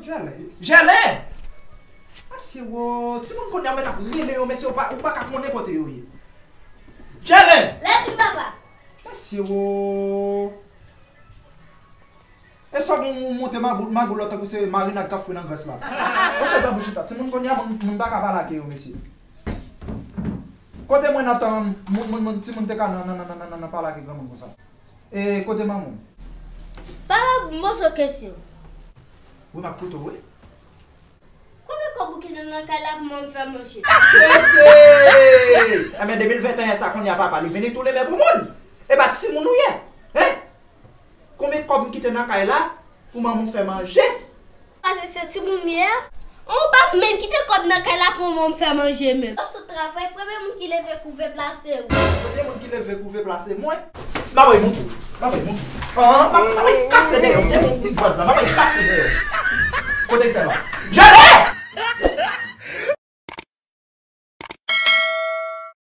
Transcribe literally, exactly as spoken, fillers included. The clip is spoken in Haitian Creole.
Jèlè. Jèlè! Mesye wo, timoun kounye a mèt ap rele yo, mesye, ou pa, ou pa ka konnen kote yo ye. Jèlè! Lètid papa. Mesye wo. E sa bon ou monte magou, magou lòt tankou se marinad k ap fri nan grès la. Monchè, tanpri chita. Timoun kounye a, moun, moun pa ka pale ak yo, mesye. Kote mwen nan tan, moun, moun, moun, timoun te ka nan, nan, nan, nan, nan, nan pale ak granmoun konsa. E kote manman w? Papa, m poze w kesyon. Wi, m ap koute w, wi. Konbyen kòb ou kite nan kay la pou manman m fè manje? Tete! Enben, de mil venteyen sa, kounye a papa, li vini tou li men pou moun. E pa timoun ou ye? Hein? Konbyen kòb m kite nan kay la pou manman w fè manje? Paske se timoun m ye a. Ou pa menm kite kòb nan kay la pou manman m fè manje menm. Ou sot travay, premye moun ki leve kouve plase ou. Premye moun ki leve kouve plase mwen. M ap bay moun tou. M ap bay moun tou. Ah, m ap, m ap bay kase dèyè w. Te moun ki baz la, m ap bay kase dèyè w. Kote k fè la? Jèlè!